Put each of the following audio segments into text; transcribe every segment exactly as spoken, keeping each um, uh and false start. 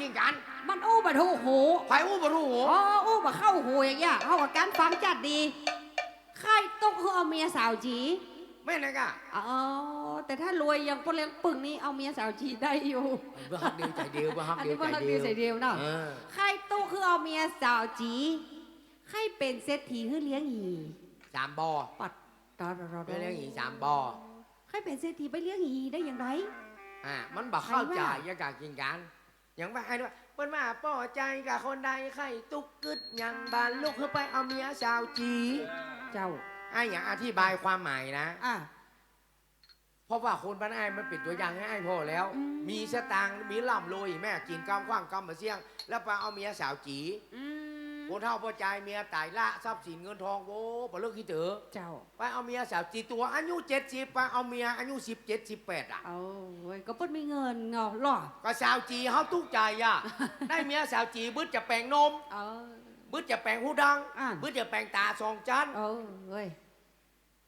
จริงกั๋น มันอู้บ่ถูกหู ใผอู้บ่ถูกหู อ๋อ อู้บ่เข้าหูอย่างเงี้ย เฮาก็กั๋นฟังจัดดี ใค่ตุ๊กหื้อเอาเมียสาวจี๋ แม่นนะกะ อ๋อ แต่ถ้ารวยอย่างป้อเลี้ยงปึ่งนี่เอาเมียสาวจี๋ได้อยู่ บ่ฮักเดียวใจ๋เดียว บ่ฮักเดียว อันนี้บ่ฮักเดียวใจ๋เดียว ใจ๋เดียวเนาะ เออ ใค่ตุ๊กหื้อเอาเมียสาวจี๋ ใค่เป๋นเศรษฐีหื้อเลี้ยงหี สามบ่อ ปัด ตอดอดอดอ หื้อเลี้ยงหีสามบ่อ ใค่เป๋นเศรษฐีไปเลี้ยงหีได้อย่างไร อ่า มันบ่เข้าใจ๋ ใครว่า อย่างกะกิ๋นกั๋น อย่างว่าไอ้นี่ว่า เปิ้นว่าป้อใจ๋กะคนใด ใค่ตุ๊กกึ๊ดหยังบ่าลุก หื้อไปเอาเมียสาวจี๋ เจ้า ไอ้อย่างอธิบายความหมายนะ อ่ะ เพราะว่าคนบ้านอ้ายมันเป๋นตั๋วอย่างหื้ออ้ายผ่อแล้ว อืม มีสตางค์ มีร่ำรวย แม่กิ๋นกำขว้างกำบ่าเสี้ยง แล้วไปเอาเมียสาวจี๋ อืม คนเฒ่าป้อใจ๋เมียต๋ายละ ทรัพย์สินเงินทอง โอ้ บ่เลิกขี้เต๋อ เจ้า ไปเอาเมียสาวจี๋ ตั๋วอายุเจ็ดสิบ ไปเอาเมียอายุสิบเจ็ด สิบแปด อ่ะ โอ้ย ก็เปิ้นมีเงินเนาะ หรอ ก็สาวจี๋เฮาตุ๊กใจ๋อ่ะ ได้เมียสาวจี๋ บึดจะแป๋งนม เออ บึดจะแป๋งฮูดัง อ่ะ บึดจะแป๋งต๋าสองจั๊น เออ เว้ย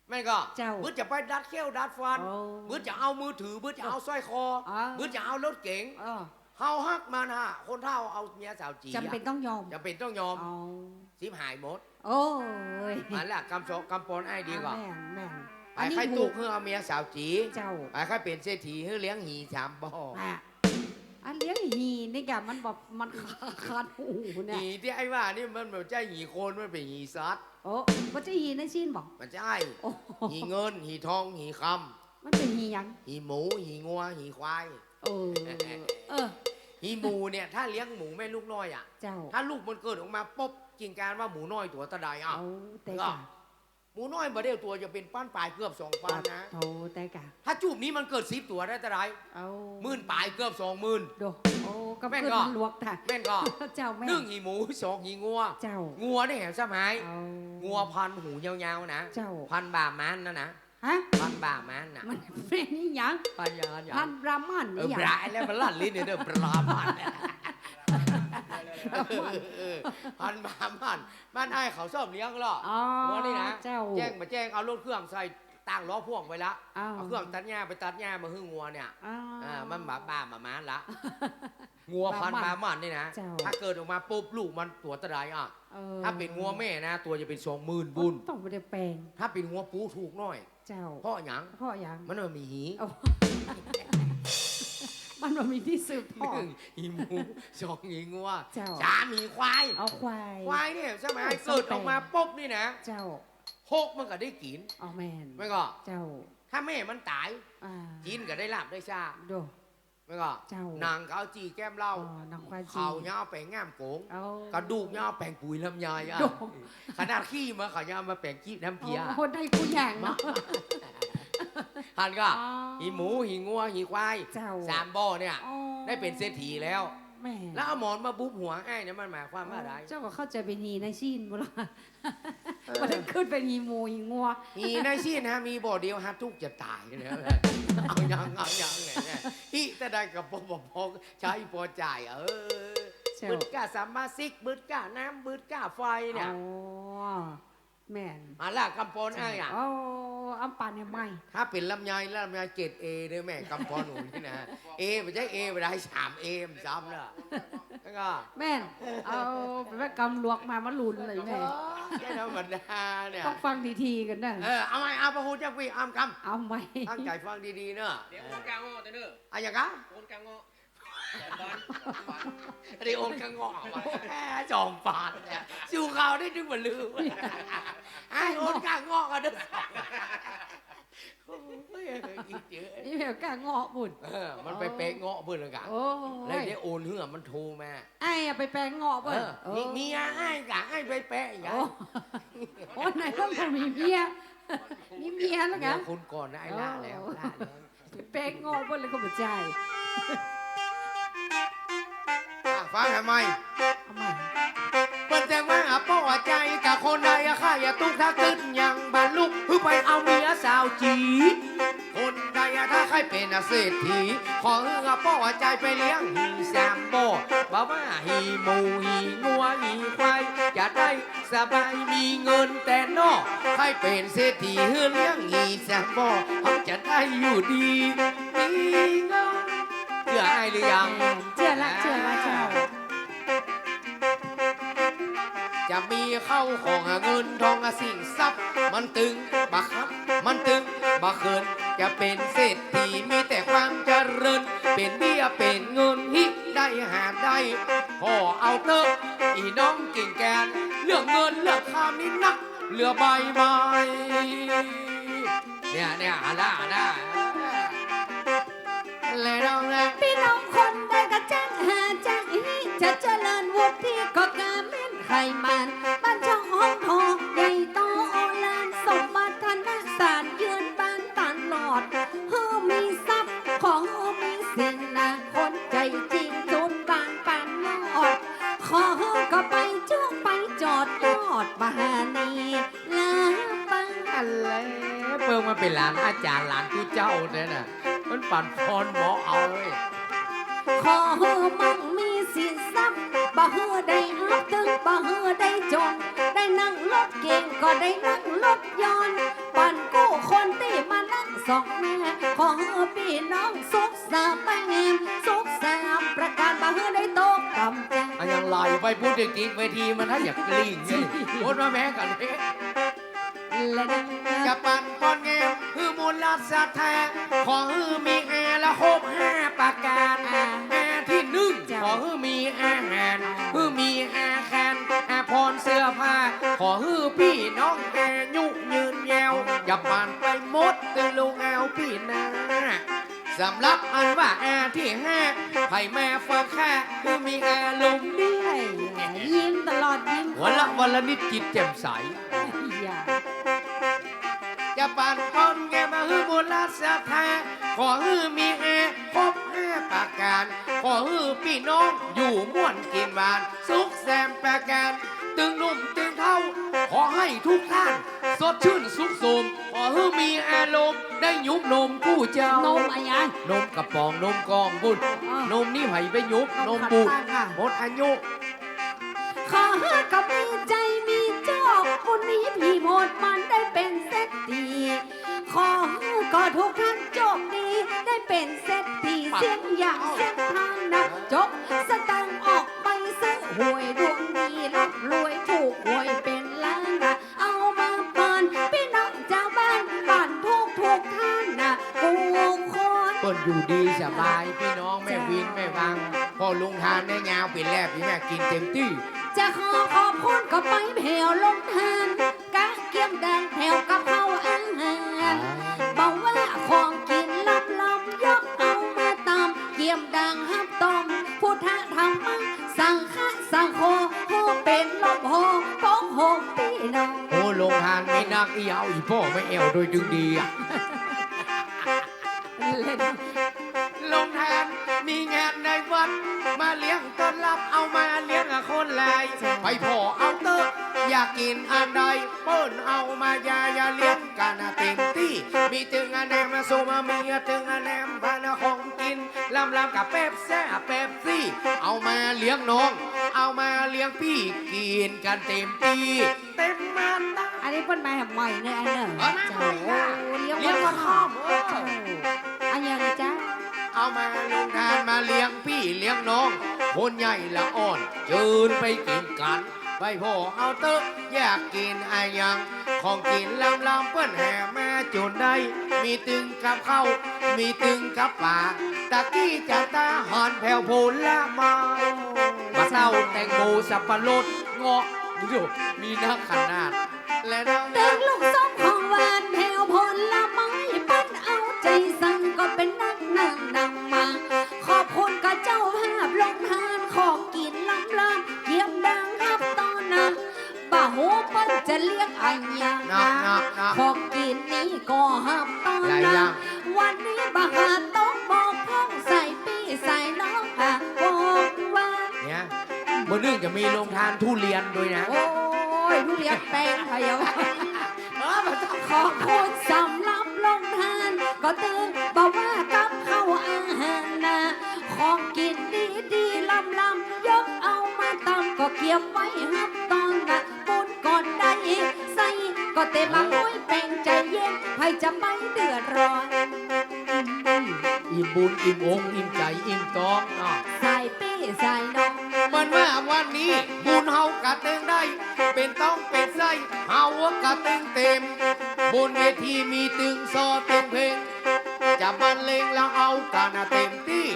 แม่นก่อ เจ้า บึดจะไปดัดเขี้ยวดัดฟัน โอ้ บึดจะเอามือถือ บึดจะเอาสร้อยคอ อ่า บึดจะเอารถเก๋ง เออ เฮาฮักมันฮะ คนเฒ่าเอาเมียสาวจี๋อะ จ๋ำเป๋นต้องยอม จ๋ำเป๋นต้องยอม เอา สิบหายหมด โอ้ย มาละ กำสองกำปอนอ้ายดีกว่า อ่ะ แม่น แม่น ไป อันนี้ ใค่ตุ๊กหื้อเอาเมียสาวจี๋ เจ้า ไป ใค่เป๋นเศรษฐีหื้อเลี้ยงหีสามบ่อ อ่ะ อันเลี้ยงหีนี่กะมันแบบ มันคันหูเนี่ย หีตี้ไอ้ว่านี่มันบ่ใจ้หีคน มันเป๋นหีสัตว์ โอ้ บ่ใจ้หีในสิ้นบ่ บ่ใจ้ โอ้ หีเงิน หีทอง หีคำ มันเป๋นหีหยัง หีหมู หีงัว หีควาย เออ เออ หีหมูเนี่ย ถ้าเลี้ยงหมูแม่ลูกน้อยอ่ะ เจ้า ถ้าลูกมันเกิดออกมาปุ๊บ กิ๋นกั๋นว่าหมูน้อยตั๋วเต้าใดอ่ะ เอา แต่กะ หมูน้อยบ่าเดียวตั๋วจะเป๋นปันป๋ายเกือบสองปันนะ โอ้ แต่กะ ถ้าจูบนี้มันเกิดสิบตั๋วได้เต้าใด เอา หมื่นป๋ายเกือบสองหมื่น โด โอ้ ก็ แม่นก่อ ขึ้นหลวกตา แม่นก่อ เจ้าแม่น นึ่งหีหมู สองหีงัว เจ้า งัวนี่แหมสมัย เอา งัวพันธุ์หูยาวๆ นะ เจ้า พันธุ์บ่ามันนั่นนะ ฮะ พันธุ์บ่ามันน่ะ มันแม่นอี่หยัง พันธุ์ยาวๆ พันธุ์บราหมณ์ เออ อี่หยัง บรา แล้วมันลั่นลิ้นเนี่ยเด้อ บราหมณ์ บราหมณ์ เออ พันธุ์บราหมณ์ บ้านอ้ายเขาชอบเลี้ยงเหรอ อ๋อ งัวนี่นะ เจ้า แจ้งบ่าแจ้ง เอารถเครื่องใส่ตางล้อพ่วงไปละ อ้าว เอาเครื่องตัดหญ้าไปตัดหญ้ามาหื้องัวเนี่ย อ้าว อ่า มันบ่า บ่าบ่ามันละ งัวพันธุ์บราหมณ์นี่นะ เจ้า ถ้าเกิดออกมาปุ๊บ ลูกมันตั๋วเต้าใดอ่ะ เออ ถ้าเป๋นงัวแม่นะ ตั๋วจะเป๋นสองหมื่นบุญ ต้องบ่ได้แป๋ง ถ้าเป๋นงัวปู๋ถูกหน้อย เจ้า เพราะหยัง เพราะหยัง มันบ่มีหี โอ้ มันบ่มีหีสืบทอด หนึ่ง หีหมู สอง หีงัว เจ้า สาม หีควาย เอาควาย ควายเนี่ย สมัย สอง เกิดออกมา แปด ปุ๊บนี่นะ เจ้า โคกมันก็ได้กิ๋น อ๋อ แม่น แม่นก่อ เจ้า ถ้าแม่มันต๋าย อ่า กิ๋นก็ได้ลาบได้ซ่า โด แม่นก่อ เจ้า หนังก็เอาจี้แก้มเหล้า อ๋อ หนังควายจี้ เขายังเอาแป๋งง่ามโก๋ง เอา กระดูกยังเอาแป๋งปุ๋ยลำไยอ่ะ โด ขนาดขี้มันเขายังเอามาแป๋งขี้น้ำเพี้ย โอ้ ได้กู้อย่างเนาะ หันก่อ อ๋อ หีหมู หีงัว หีควาย เจ้า สามบ่อเนี่ย อ๋อ ได้เป๋นเศรษฐีแล้ว แม่ แล้วเอาหมอนมาบุบหัวอ้ายเนี่ยมันหมายความว่าอะไร เจ้าก็เข้าใจ๋เป๋นหีในสิ้นบ่ล่ะ เออ มันได้ขึ้นเป๋นหีหมู หีงัว หีในสิ้นนะ มีบ่อเดียวฮะ ตุ๊กจะต๋ายเนี่ย เอายัง เอายังเนี่ย อิ แต่ได้กับปปภ ใจ๊ปอจ่าย เออ เจ้า บึดก้าสมาชิก บึดก้าน้ำ บึดก้าไฟเนี่ย อ๋อ แม่น มาละกำปอนอ้ายอ่ะ โอ้ อำปานเนี่ยไม่ ถ้าเป๋นลำไย ลำไยเกรดเอเด้อแม่ กำปอนหนูนี่นะ เอ บ่ใจ้เอ บ่ได้ สาม เอ มันซ้ำเนาะ แล้วก็ แม่น เอาไปแว่นกำลวกมา มาลุนเลยแม่ เออ ใจ้ธรรมดาเนี่ย ต้องฟังดีๆ กั๋นนะ เออ เอาใหม่ เอาพระครูเจ้าพี่ เอากำ เอาใหม่ ตั้งใจ๋ฟังดีๆ เนาะ เดี๋ยวโอนกลางงอเด้อ อะหยังกะ โอนกลางงอ อันนี้โอนกลางงอว่ะ แหม จอมปานเนี่ย สู่เขาได้นึกว่าลืม ไอ้โอนกลางงอกันเด้อ โอ้ย อีกเยอะ นี่แบบกลางงอปุ้น เออ มันไปแปะเงาะปุ้นแล้วกะ โอ้ย แล้วได้โอนหื้อมันโทรมา ไอ้อะไปแปะเงาะปุ้น เออ เออ มี เมียอ้ายกะ อ้ายไปแปะอีกอ่ะ โอ้ โอ้ ไหนต้องมีเมีย มีเมียแล้วกะ เมียคนก่อนนะ อ้ายละแล้ว โอ้ ละแล้ว แปะเงาะปุ้นแล้วก็บ่ใจ้ อ่ะ ฟังทำไม ทำไม เปิ้นแจ้งว่า อ่ะ ปอจ่ายกับคนใดอะ ข้าอย่าตุ๊กข์ ถ้ากึ๊ดยังบ่ลุก หื้อไปเอาเมียสาวจี๋ คนใดอะ ถ้าใค่เป๋นเศรษฐี ขอหื้อ อ่ะ ปอจ่ายไปเลี้ยงหีสามบ่อ บ่ว่าหีหมู หีงัว หีควาย จะได้ สบายมีเงินแต่นอก ใค่เป๋นเศรษฐีหื้อเลี้ยงหีสามบ่อ เฮาจะได้อยู่ดีมีเงิน เจื้ออ้ายหรือยัง เจื้อละ เจื้อละเจ้า จะมีเข้าของเงินทองสินทรัพย์ มันตึงบ่ครับ มันตึงบ่เขิน จะเป๋นเศรษฐีมีแต่ความเจริญ เป๋นเบี้ยเป๋นเงิน ฮิได้หาได้ ขอเอาเต๊อะ อี่น้องกิ่งแก้น เรื่องเงินเรื่องคำนี่นัก เหลือใบไม้ เนี่ย เนี่ย หันละ หันละ และน้องนะ ปี้น้องคนใดก็จักหาจักฮี จะเจริญวุฒิก็กาเม้นไขมัน บ้านช่องห้องทอง ใหญ่โตโอฬาร สมบัติธนสาร ยืนบ้านตลอด หื้อมีทรัพย์ ขอหื้อมีสินนะ คนใจ๋จริง จุนบ้านปานนอด ขอหื้อก็ไปจุไปจอดยอดมหานีลาปัง อันแล เปิ้งมาเป๋นหลานอาจ๋ารย์ หลานตุ๊เจ้าเนี่ยนะ มันปั๋นปอนบ่เอาเว้ย ขอหื้อมั่งมีสินทรัพย์ บ่หื้อได้อับตึง บ่หื้อได้จน ได้นั่งรถเก๋งก็ได้นั่งรถยนต์ ปั๋นกู้คนตี้มานั่งส่องหน้า ขอหื้อปี้น้องสุขสบาย สุขสามประการ บ่หื้อได้ตกต่ำใจ อะ ยังไหลไปพูดเด็กๆ เวทีมันถ้าอยากกลิ้งเนี่ย โคตรมาแม้กันเนี่ย และดัง จะปั๋นปอนแงม หื้อมูลรัฐแท้ ขอหื้อมีแอร์ละครบห้าประการ อ่า แอร์ตี้นึ่ง เจ้า ขอหื้อมีอาหาร หื้อมีอาคาร อาภรณ์เสื้อผ้า ขอหื้อปี้น้องอายุยืนยาว จะปั๋นไปหมดตึงลุงเอาปี้นา สำหรับอันว่าแอร์ตี้ห้า ใผมาฟังข้า หื้อมีอารมณ์ดี เอ้ย ยิ้มตลอด ยิ้ม หัวเราะวันละนิดจิตแจ่มใส อย่า จะปั๋นปอนแงมหื้อมูลรัฐแท้ ขอหื้อมีแอร์ครบห้าประการ ขอหื้อปี้น้องอยู่ม่วนกิ๋นหวาน สุขแซมประการ ตึงหนุ่มตึงเฒ่า ขอหื้อทุกท่าน สดชื่นสุขสม ขอหื้อมีอารมณ์ ได้หยุบนมกู้เจ้า นมอะหยัง นมกระป๋อง นมกล่องปุ้น อ่า นมนี่ใผไปหยุบ นม นมบุตร ขัดตังค์อะ หมดอายุ ขอหื้อก็มีใจ๋มีโจค บุญมีผีโหดมันได้เป๋นเศรษฐี ขอหื้อก็ทุกท่านโจคดี ได้เป๋นเศรษฐี เสี้ยงหยางเสี้ยงทานนะ จกสตางค์ออกไปซื้อหวย ดวงดีร่ำรวย ถูกหวยเป๋นล้านนะ เอามาปอนปี้น้องจาวบ้าน บ้านทุ่ง อยู่ดีสบาย ปี้น้องแม่วินแม่วัง พ่อโฮงทานเนี่ยยาวไปแล้ว ปี้แม่กิ๋นเต็มตี้ จะขอขอบคุณก็ไปแผ่วโฮงทาน กะเกียมดังแผ่วกับข้าวอาหาร บ่ว่าของกิ๋นลำๆ ยกเอามาตำ เกียมดังฮับต้อน พุทธะธรรมะสังฆะ สังโฆ ผู้เป๋นล่มโพธิ์ ปกโฮงปี้น้อง โอ้ โฮงทานมีนักอี้ เอาอี่ป้อมาแอ่วโดยตึงดีอะ โฮงทานมีงานในวัด มาเลี้ยงต้อนฮับ เอามาเลี้ยงคนหลาย ไปผ่อเอาเต๊อะ อยากกิ๋นอันใด เปิ้นเอามา อย่า อย่าเลี้ยงกั๋นเต็มตี้ มีตึงอะแหนมส้ม มีตึงอะแหนม บรรดาของกิ๋น ลำๆ กะเป๊ปซ่า เป๊ปซี่ เอามาเลี้ยงน้อง เอามาเลี้ยงปี้ กิ๋นกั๋นเต็มตี้ เต็มมาตา อันนี้เปิ้นมาแหมใหม่เนี่ย อันเน่อ เออ มาใหม่นะ โอ้ เลี้ยง เลี้ยงมาค่อม เออ เจ้า อะหยังจ๊ะ เอามาโฮงทาน มาเลี้ยงปี้เลี้ยงน้อง คนใหญ่ละอ่อน เจิญไปกิ๋นกั๋น ไปผ่อเอาเต๊อะ อยากกิ๋นอะหยัง ของกิ๋นลำๆ เปิ้นแหมมาจ๋นได้ มีตึงกับข้าว มีตึงกับป๋า ตะกี้จะตาหันแผ่วผลไม้ บ่าเต้า แตงโม สับปะรด เงาะ ดู มีนักขนาด และน้อง ตึงลูกส้มของหวานแผ่วผลไม้ เปิ้นเอาใจ๋สั่งก็เป๋นนักนั่งนั่งมา ขอบคุณกับเจ้าภาพโฮงทาน ของกิ๋นลำๆ เกียมดังฮับต้อนนะ บ่ฮู้เปิ้นจะเรียกอะหยัง เนาะ เนาะ เนาะ ของกิ๋นนี่ก็ฮับต้อน หลายอย่าง วันนี้บ่าขาดตกบกพร่อง สายปี้สายน้องอะ บอกว่า เนี่ย มื้อนึ่งจะมีโฮงทานทุเรียนด้วยนะ โอ้ย ทุเรียนแปลงไผอะวะ เออ บ่าต้อง ขอบคุณสำหรับโฮงทาน ก็ตึง บ่าว่ากับข้าวอาหารนะ ของกิ๋นดีๆ ลำๆ ยกเอามาตำ ก็เกียมไว้ฮับต้อนนะ บุญก็ได้ใส่ ก็เตะมา เออ โอ้ย แป๋งใจ๋เย็น ใผจะไปเดือดร้อน อิ่มบุญ อิ่มองค์ อิ่มใจ๋ อิ่มต๊องเนาะ สายปี้สายน้อง เปิ้นว่าวันนี้ บุญเฮากะตึงได้ เป๋นต๊องเป๋นไส้ เฮากะตึงเต๋ม บนเวทีมีตึงซอตึงเพลง จะบรรเลงละเอากั๋นเต็มตี้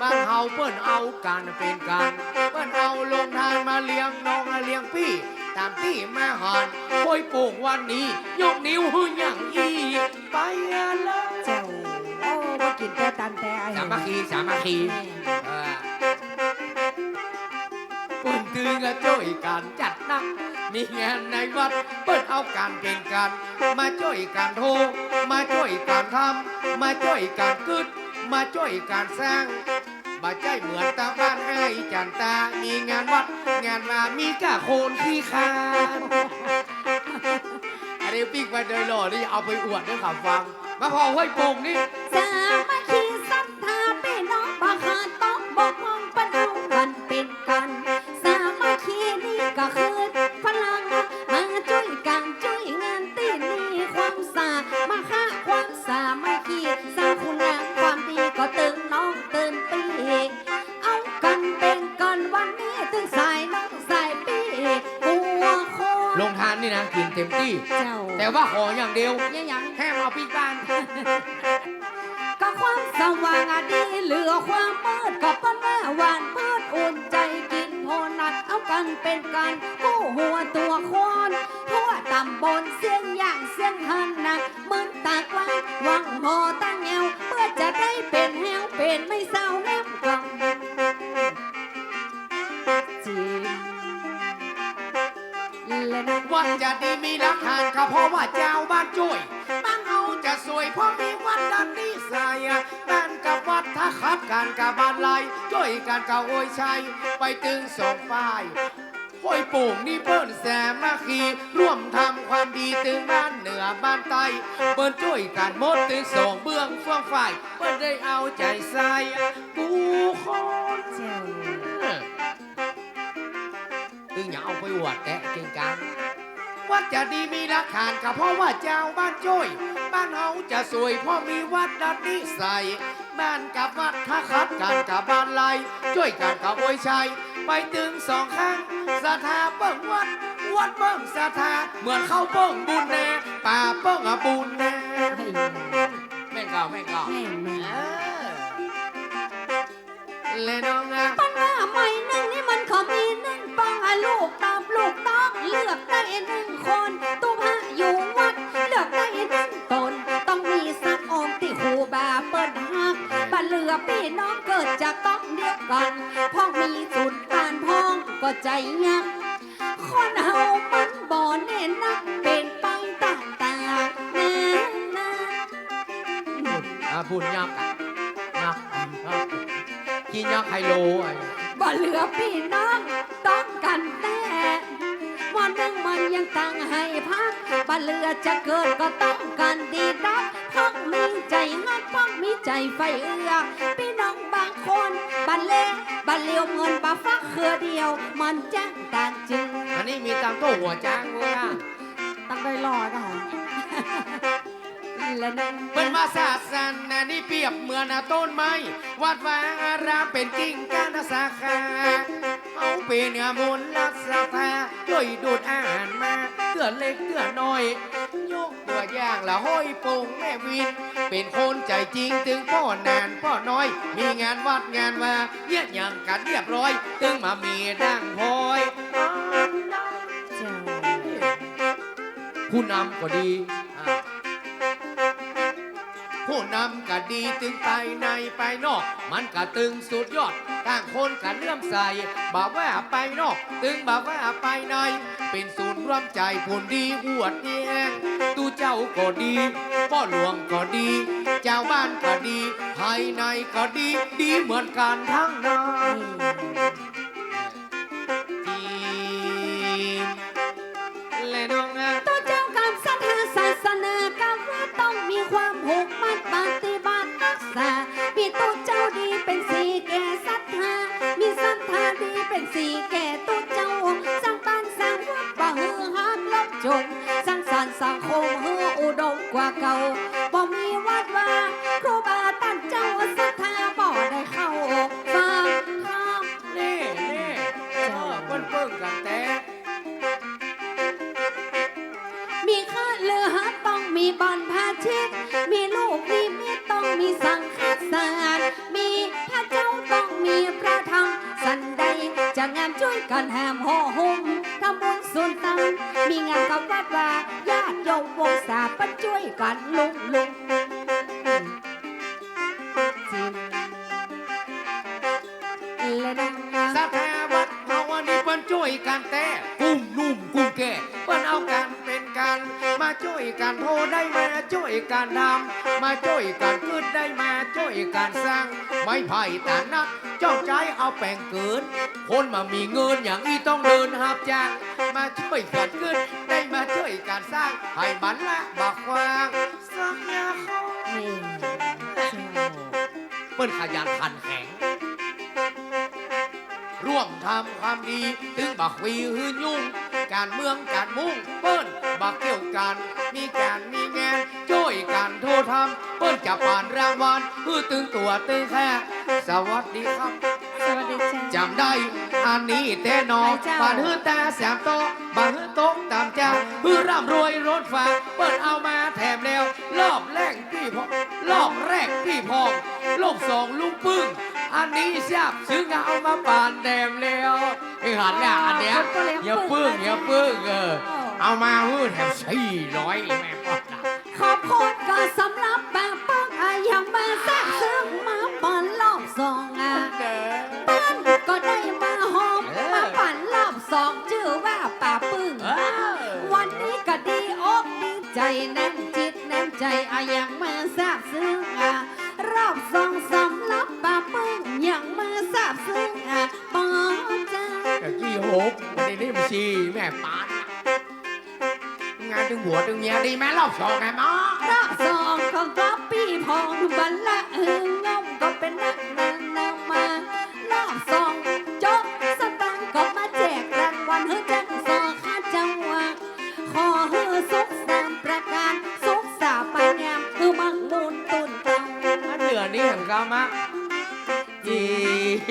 บ้านเฮาเปิ้นเอากั๋นเป๋นกั๋น เปิ้นเอาโฮงทานมาเลี้ยงน้องเลี้ยงปี้ ต๋ามตี้มาหัน ห้วยโป่งวันนี้ ยกนิ้วหื้อหยังอี้ ไปอะละ เจ้า โอ้ บ่กิ๋นแต่ตันแต่อะ สามัคคี สามัคคี แม่ เออ เปิ้นตึงก็จ้วยกั๋นจัดหนัก มีงานในวัด เปิ้นเอากั๋นเป๋นกั๋น มาจ้วยกั๋นโฮ มาจ้วยกั๋นทำ มาจ้วยกั๋นกึ๊ด มาจ้วยกั๋นสร้าง บ่ใจ้เหมือนตางบ้านไอ้จั๋นตา มีงานวัด งานวา มีก้าคนขี้คร้าน อันนี้ปิ๊กไปโดยหล่อนี่ เอาไปอวดหื้อเขาฟัง มาผ่อห้วยโป่งนี่ สามัคคีศรัทธาปี้น้อง บ่ขาดตกบกพร่อง เปิ้นเอากั๋นเป๋นกั๋น สามัคคีนี่ก็คือพลัง มาจ้วยกั๋นจ้วยงานตี้นี่ ความสามัคคี ความสามัคคี สร้างคุณงามความดี ก็ตึงน้องตึงปี้ เอากั๋นเป๋นกั๋นวันนี้ ตึงสายน้องสายปี้ หัวโค โฮงทานนี่นะ กิ๋นเต็มตี้ เจ้า แต่ว่าขออย่างเดียว ยัง ยัง ห้ามเอาปิ๊กบ้าน ก็ความสว่างอะดีเหลือความมืด ก็เปิ้นว่าหวานมืดอุ่นใจ๋ กิ๋นโฮนัด เอากั๋นเป๋นกั๋น กู้หัวตั๋วคน ทั่วต๋ำบลเสียงอย่างเสียงหันนะ มึนตากว้าง หวังหอตั้งแอว เปื้อจะได้เป๋นแฮวเป๋นไม่เศร้าแนมกั๋น จริง และนะ วัดจะดีมีหลักฐาน ก็เพราะว่าจาวบ้านจ้วย บ้านเฮาจะสวย เพราะมีวัดดันนิสัย บ้านกับวัดถ้าขัดกั๋นก็บานไล จ้วยกั๋นก็อวยชัย ไปตึงสองฝ่าย ห้วยโป่งนี่เปิ้นสามัคคี ร่วมทำความดีตึงบ้านเหนือบ้านใต้ เปิ้นจ้วยกั๋นหมดตึงสองเบื้องสองฝ่าย เปิ้นได้เอาใจ๋ใส่กู้คน เจ้า ตึงอย่าเอาไปอวดแต๊เก่งกั๋ง วัดจะดีมีหลักฐาน ก็เพราะว่าจาวบ้านจ้วย บ้านเฮาจะสวย เพราะมีวัดดันนิสัย บ้านกับวัดถ้าขัดกั๋นก็บานไล จ้วยกั๋นก็อวยชัย ไปตึงสองข้าง ศรัทธาเปิ้งวัด วัดเปิ้งศรัทธา เหมือนเข้าเปิ้งบุญแน่ ป่าเปิ้งอะบุญแน่ แม่น ก็แม่นก็ แม่น แม่น เออ และน้องอะ ปันว่าหมายนึ่งนี่มันก็มีนึ่งปองอะ ลูกตอบลูกต้อง เลือกได้นึ่งคน ตุ๊กหะอยู่วัด เลือกได้นึ่งต๋น ต้องมีสักองค์ตี้ครูบาเปิ้นฮัก บ่เหลือปี้น้องเกิดจากต๊องเดียวกั๋น เพราะมีสูนย์ต้านทองก็ใจ๋ยักษ์ คนเฮามันบ่แน่นัก เป๋นไปต่างๆ นานา บุญ อ่า บุญยักษ์อะ ยักษ์ ยักษ์ ขี้ยักษ์ไฮโลอะ บ่เหลือปี้น้องต้องกั๋นแต๊ หม้อนึ่งมันยังตั้งหื้อพัก บ่เหลือจะเกิดก็ต้องกั๋นดีดัก เพราะมีใจ๋ฮัก เพราะมีใจ๋ใฝ่เอื้อ ปี้น้องบางคน บ่แล บ่เหลียวเมิน บ่ฟักเฮือเดียว มันแจ้งต่างจึง อันนี้มีตามโต้หัวจ๊างเว้ยอะ ตั้งได้รอดอะ และนั่น เปิ้นว่าศาสนานี่เปรียบเหมือนต้นไม้ วัดวาอารามเป๋นกิ่งก้านสาขา เฮาเป๋นมูลศรัทธา จ้วยดูดอาหารมา เตื้อเล็กเตื้อน้อย ยกตั๋วอย่างละห้อยโป่งแม่วิน เป๋นคนใจ๋จริงตึงป้อหนานป้อน้อย มีงานวัดงานวา เยียะหยังกั๋นเรียบร้อย ตึงมามีดั่งพลอย เจ้า ผู้นำก็ดี อ่า ผู้นำก็ดี ตึงไปในไปนอก มันก็ตึงสุดยอด ต่างคนก็เลื่อมใส บ่ว่าไปนอก ตึงบ่ว่าไปใน เป๋นศูนย์รวมใจ๋ผลดีอวดแย้ง ตุ๊เจ้าก็ดี ป้อหลวงก็ดี จาวบ้านก็ดี ภายในก็ดี ดีเหมือนกั๋นตังนั้น อืม และน้องอะ ตุ๊เจ้ากั๋นศรัทธาศาสนา กำว่าต้องมีความผูกมัดปฏิบัติรักษา มีตุ๊เจ้าดีเป๋นสีแก่ศรัทธา มีศรัทธาดีเป๋นสีแก่ตุ๊เจ้า สร้างบ้านสร้างวัดบ่หื้อฮักลบจน สร้างสรรค์สังคมหื้ออุดมกว่าเก่า บ่มีวัดวา ครูบาต้านเจ้าศรัทธาบ่ได้เข้าฟังธรรม แน่ แน่ เออ เปิ้นเปิ้งกั๋นแต๊ มีเครือหัดต้องมีบรรพชิต มีลูกมีมิตรต้องมีสังฆสาร มีพระเจ้าต้องมีพระธรรม สันใดจะงามจ้วยกั๋นแหมห่อหุ้ม ทำบุญสุนตัง มีงานกับวัดวา ญาติโยมวงศาเปิ้นจ้วยกั๋นลุงลุง จิ๋ม และนะ ศรัทธาวัดเฮาอันนี้เปิ้นจ้วยกั๋นแต๊ กุ้มนุ่มกุ้มแก่ เปิ้นเอากั๋นเป๋นกั๋น มาจ้วยกั๋นโทได้ มาจ้วยกั๋นทำ มาจ้วยกั๋นกึ๊ดได้ มาจ้วยกั๋นสร้าง ไม้ไผ่ตานัก จ้องใจ๊เอาแป๋งเกิน คนบ่มีเงินอย่างอี้ต้องเดินฮับจ้าง มาจ้วยกั๋นกึ๊ดได้ มาจ้วยกั๋นสร้าง หื้อมันละบ่ขว้าง สักอย่าง นี่ เปิ้นขยันขันแข็ง ร่วมทำความดี ตึงบ่คุยหื้อยุ่ง ก๋านเมืองก๋านมุ้ง เปิ้นบ่เกี่ยวกั๋น มีก๋านมีงาน จ้วยกั๋นโททำ เปิ้นจะปานรางวัล หื้อตึงตั๋วตึงแค่ สวัสดีครับ สวัสดีเจ้า จ๋ำได้อันนี้แต๊หนอ ใครเจ้า ปานหื้อต๋าสามโต๊ะ บ่หื้อตกต่ำจ้า หื้อร่ำรวยล้นฟ้า เปิ้นเอามาแถมแล้ว รอบแรกปี้พอง รอบแรกปี้พอง รอบสองลุงปึ้ง อันนี้ซาบซึ้ง เอามาปานแถมแล้ว ไอ้หันเนี่ย อันเนี้ย เออ เปิ้ง เฮียปึ้ง เปิ้ง เฮียปึ้ง เออ เออ เอามาหื้อแถมสี่ร้อย แม่ป้อจ๋า ขอบคุณก็สำหรับป้าปึ้งอะ ยังมาซาบซึ้ง มาปานรอบสองอะ เด้อ เปิ้นก็ได้มาหอม เออ มาปานรอบสอง จื้อว่าป้าปึ้ง เออ วันนี้ก็ดีอกดีใจ๋ น้ำจิตน้ำใจ๋อะ ยังมาซาบซึ้งอะ รอบสองสำหรับป้าปึ้ง ยังมาซาบซึ้งอะ ป้อจ๋า ตะกี้หก วันนี้นี่มันสี่ แม่ปาน งานตึงผัวตึงเมียดีไหม รอบสองไงหมอ รอบสองของก๊อปปี้พอง บัลละเอิงงมก็เป๋นนักนางนำมา รอบสองจกสตางค์ก็มาแจกรางวัล หื้อจังสอข้าเจ้า ขอหื้อสุขสามประก๋าน สุขสาปายาม หื้อมั่งมูนตูนเตา อันเหลือนี่หันกามะ จี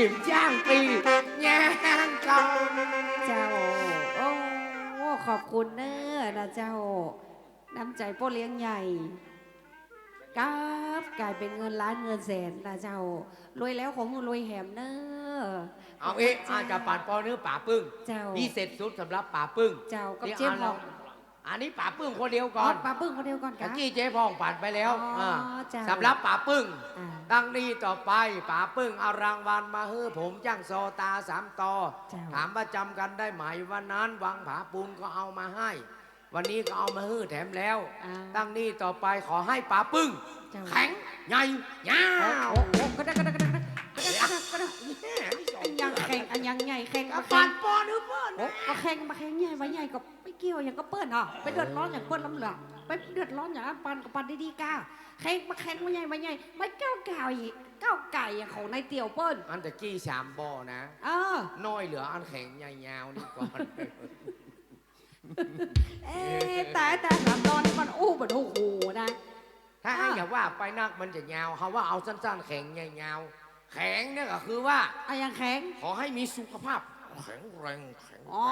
บจ้างปี้ย่างเก่า เจ้า โอ้ ขอบคุณเน้อนะเจ้า น้ำใจ๋ป้อเลี้ยงใหญ่ ครับ ก๋ายเป๋นเงินล้านเงินแสนนะเจ้า รวยแล้วขอหื้อรวยแหมเน่อ เอาเอ๊ะ ขอบคุณเจ้า อาจจะปานปอนหื้อป๋าปึ้ง เจ้า พิเศษสุดสำหรับป๋าปึ้ง เจ้า กับเจ๊ผ่อง อันนี้ป๋าปึ้งคนเดียวก่อน อ๋อ ป๋าปึ้งคนเดียวก่อน ตะกี้เจ๊ผ่องปานไปแล้ว อ๋อ อ่า เจ้า สำหรับป๋าปึ้ง อ่า ตั้งนี้ต่อไป ป๋าปึ้งเอารางวัลมาหื้อผมจ้างซอต๋าสามต่อ เจ้า ถามว่าจ๋ำกั๋นได้ไหม วันนั้นวังผาปูนก็เอามาให้ วันนี้ก็เอามาหื้อแถมแล้ว อ่า ตั้งนี้ต่อไปขอหื้อป๋าปึ้ง เจ้า แข็ง ใหญ่ ยาว โอ้ โอ้ ก็ได้ ก็ได้ ก็ได้ ก็ได้ ก็ได้ ก็ได้ แหม อันยังแข็ง อันยังใหญ่ แข็ง ก็ บ่แข็ง ปานปอนหื้อเปิ้น โอ้ บ่แข็ง บ่แข็ง ใหญ่ บ่ใหญ่ก็ไปเกี่ยวหยังกับเปิ้นเนาะ ไปเดือดร้อนหยังเปิ้นล้ำเหลือ ไปเดือดร้อนหยัง ปานก็ปานดีๆ ก้า แข็ง บ่แข็ง บ่ใหญ่ บ่ใหญ่ บ่ก้าวก่าย ก้าวก่ายหยังของนายเตี่ยวเปิ้น อันตะกี้สามบ่อนะ เออ น้อยเหลืออันแข็งใหญ่ยาวนี่ก่อน เอ๊ะ แต่ แต่สามตอนนี้มันอู้บ่ฮู้นะ ถ้า อ่ะ อยากว่าไปนักมันจะยาว เฮาว่าเอาสั้นๆ แข็งใหญ่ยาว แข็งเนี่ยก็คือว่า อะหยังแข็ง ขอให้มีสุขภาพแข็งแรง แข็งแรง อ๋อ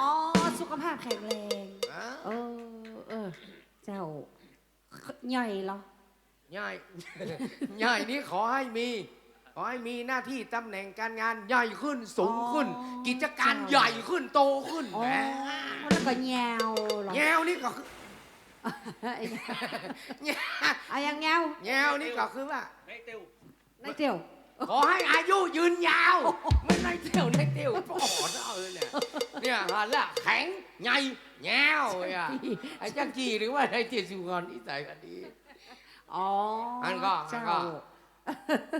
สุขภาพแข็งแรง อ่ะ เออ เออ เจ้า ใหญ่เหรอ ใหญ่ ใหญ่นี่ขอให้มี ขอให้มีหน้าที่ตำแหน่งการงานใหญ่ขึ้น สูงขึ้น อ๋อ กิจการ เจ้า ใหญ่ขึ้น โตขึ้น อ๋อ แหม แล้วก็ยาวเหรอ ยาวนี่ก็คือ อะหยังยาว ยาวนี่ก็คือว่า นายเตี่ยว ขอให้อายุยืนยาว เหมือนนายเตี่ยว นายเตี่ยว ปอดเอาเลยเนี่ย เนี่ย หันละ แข็ง ใหญ่ ยาว เนี่ย ไอ้จั๊กจี้หรือว่านายเตี่ยวสุกร นิสัยก็ดี อ๋อ อันก็ อันก็ เจ้า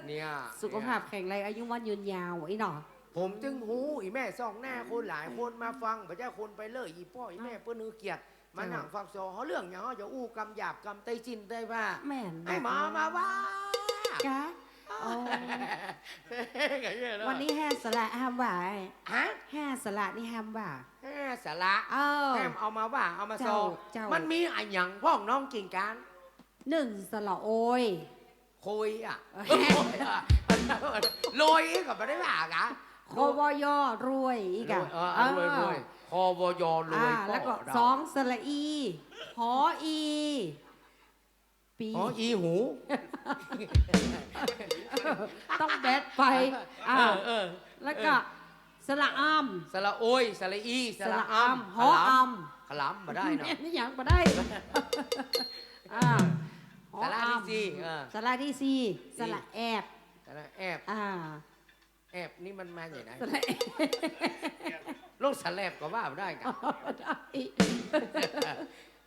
เนี่ย สุขภาพแข็งแรง อายุมั่นยืนยาว อี้เนาะ ผมจึงฮู้ อีแม่ส่องหน้าคนหลายคนมาฟัง บ่ใจ้คนไปเลย อีป้ออีแม่ อ่ะ เปิ้นหื้อเกียรติ มา เจ้า นั่งฟังซอ เฮาเรื่องหยังเฮาจะอู้กำหยาบกำใต้สิ้นใต้ผ้า แม่น ให้หมอมาว่า กะ อ๋อ ก็เยอะแล้ว วันนี้ห้าสาระห้ามว่า ฮะ ห้าสาระนี่ห้ามว่า ห้าสาระ เออ ห้ามเอามาว่า เอามาซอ เจ้า เจ้า มันมีอะหยังพ่องน้องกิ่งการ หนึ่ง สระโอย โคยอะ เออ โลยก็บ่ได้ว่ากะ ค ว ย รวย อีกอะ รวย เออ รวย เออ รวย ค ว ย รวย อ่า ก็ แล้วก็ ได้ สอง สระอี หออี ปี หออีหู ต้องแบดไป อ่า เออ เออ แล้วก็ เออ สระอำ สระโอย สระอี สระอำ สระอำ หออำ ขลำบ่ได้เนาะ แม่นหยังบ่ได้ อ่า สระที่สี่ หออำ เออ สระที่สี่ สี่ สระแอบ สระแอบ อ่า แอบนี่มันมาจากไหน สระแอบ โรคสะแลบก็ว่าบ่ได้กะ ได้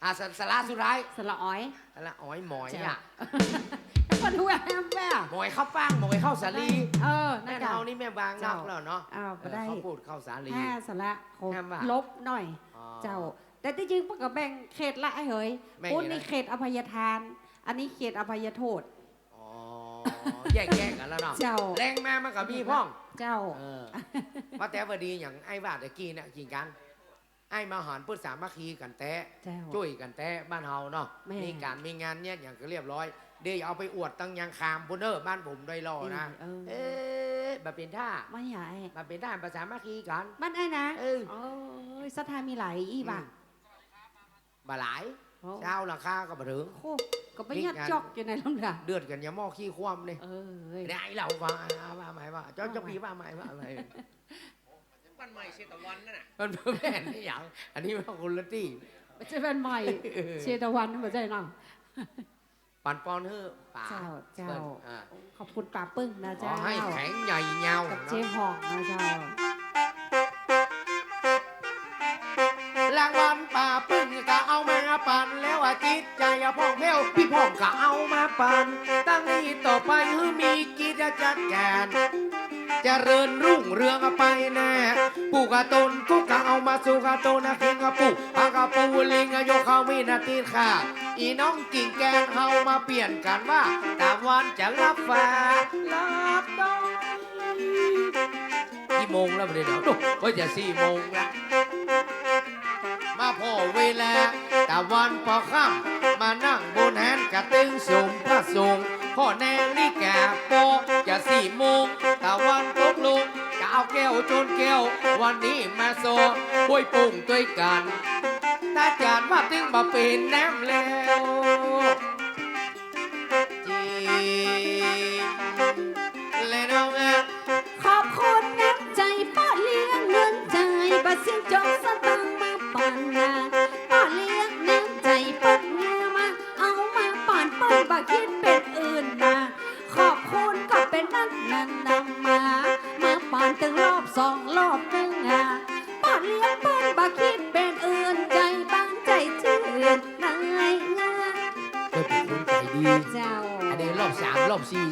อ่ะ สระ สระสุดท้าย สระออย สระออยหมอย เจ้า อะ แล้วก็ดูแอมแบบ หมอยเข้าป้าง หมอยเข้าสาลี เออ นั่นกะ แม่นเฮานี่แม่นวางนอกแล้วเนาะ เจ้า อ้าว เออ บ่ได้ ข้าวโพดข้าวสาลี ห้าสระ ขอ ห้ามว่า ลบหน่อย อ๋อ เจ้า แต่ตี้จริงเปิ้นก็แบ่งเขตละไอ้เหย แบ่ง ปุ้นนี่ ยังไง เขตอภัยทาน อันนี้เขตอภัยโทษ อ๋อ แยกแยะกั๋นแล้วเนาะ เจ้า แลงมามันก็มีพ่อง เจ้า เออ ว่าแต่ว่าดีอย่างไอ้ว่าตะกี้เนี่ย กิ่งการ ไอ้มาหันเปิ้นสามัคคีกั๋นแต๊ เจ้า จ้วยกั๋นแต๊บ้านเฮาเนาะ แม่น มีก๋านมีงานเนี่ยอย่างก็เรียบร้อย เดี๋ยวเอาไปอวดตังยังคามปุ้นเน้อ บ้านผมดอยหล่อนะ เออ เอ๊ะ บ่เป๋นท่า บ่ใหญ่ บ่เป๋นท่า บ่สามัคคีกั๋น บ้านไอ้นะ เออ โอ้ย ศรัทธามีหลายอี้บ่ะ อืม บ่หลาย โอ้ ซาวหลังคาก็บ่เถิง โอ้ ก็ไปยัดจอกอยู่ในลำดับ เดือดกั๋นอย่างหม้อขี้คว่ำนี่ เออ ได้ เฮาว่า ว่าใหม่ว่า เจ้า ว่าใหม่ เจ้าปีว่าใหม่ ว่าใหม่ บ้านใหม่เชตวันนั่นน่ะ มันบ่แม่นอะหยัง อันนี้มันคนละตี้ บ่ใจ้บ้านใหม่ เออ เชตวัน บ่ใจ้เนาะ ปันปอนหื้อป๋า เจ้า เจ้า เปิ้น อ่า ขอบคุณป๋าปึ้งนะเจ้า ขอหื้อแข็งใหญ่ยาว กับเจ๊ผ่องนะเจ้า รางวัลป๋าปึ้งก็เอามาปันแล้ว อะ จิตใจ๋อะผ่องแผ้ว ปี้ผ่องก็เอามาปัน ตั้งนี้ต่อไปหื้อมีกิจจัดก๋าน เจริญรุ่งเรืองไปแน่ ปูกะตนกุกกะเอามาสุกะตนนะ คิงกะปู ปากะปูลิงอะ ยกเข้าวินาทีค่ะ อีน้องกิ่งแกนเฮามาเปลี่ยนกั๋นว่า ตะวันจะลับฟ้าลับดอย กี่โมงแล้วบ่าดนี้เนาะ โอ้ย จะสี่โมงละ มาผ่อเวลา ตะวันปอค่ำ มานั่งบนแฮนกะตึงสมพระสงฆ์ ผ่อนาฬิกาปอ จะสี่โมง ตะวันตกลง จะเอาแก้วจนแก้ว วันนี้มาซอ ห้วยโป่งตวยกั๋น ถ้าจานว่าตึงบ่เป๋นน้ำแล้ว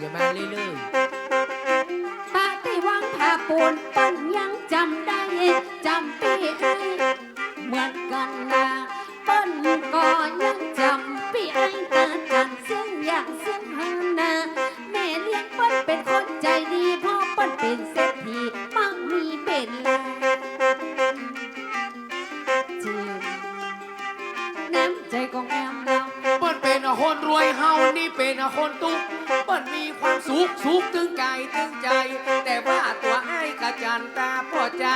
จะมาเรื่อยๆ ปะตี้วังผ้าปูนเปิ้นยังจ๋ำได้ จ๋ำปี้อ้ายเหมือนกั๋นนา เปิ้นก็ยังจ๋ำปี้อ้ายต๋าจั๋น ซึ่งอย่างซึ่งหั้นนา แม่เลี้ยงเปิ้นเป๋นคนใจ๋ดี เพราะเปิ้นเป๋นเศรษฐี มั่งมีเป๋นล้าน น้ำใจ๋ของแอมเรา เปิ้นเป๋นคนรวย เฮานี่เป๋นคนตุ๊ก เปิ้นมีความสุข สุขตึงก๋ายตึงใจ๋ แต่ว่าตั๋วอ้ายกะจั๋นต๋าปอดใจ๋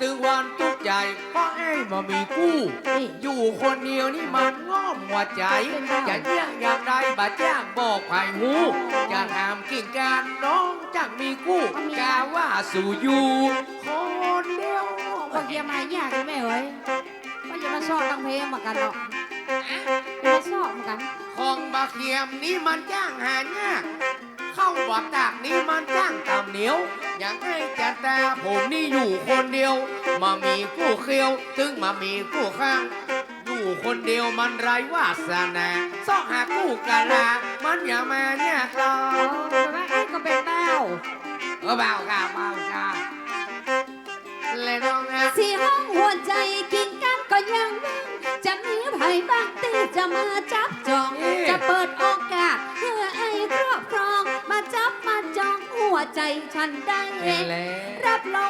ตึงวันตุ๊กใจ๋ เพราะอ้ายบ่มีกู้ นี่ อยู่คนเดียวนี่มันง่อมหัวใจ๋ เป๋นบ่ จะเยียะอย่างใดบ่จ้างบอกใผฮู้ จะถามกิ่งการน้องจักมีกู้ บ่มี กาว่าสูอยู่คนเดียว บ่เยียะมายากแม่เอ๋ย บ่เยียะมาซอกตังเพลงเหมือนกั๋นเนาะ มาซอกเหมือนกั๋น ของบ่าเขียมนี่มันจ้างหายาก ข้าวบ่าตากนี่มันจ้างต๋ามเหนียว อย่างอ้ายจั๋นต๋าผมนี่อยู่คนเดียว บ่มีกู้เคียว ตึงบ่มีกู้ข้าง อยู่คนเดียวมันไร้วาสนา ซอกหากู้กะลา มันเยียะมายากหรอก อ๋อ แปลว่าอ้ายก็เป๋นบ่าว เออ บ่าวก่า บ่าวก่า และน้องนะ สี่ห้องหัวใจ๋กิ่งก้านก็ยังว่าง จะมีใผบ้างตี้จะมาจับจอง เอ๊ะ จะเปิดโอกาสหื้ออ้ายครอบครอง มาจับมาจองหัวใจ๋ฉันได้ เห็นแล้ว รับรอง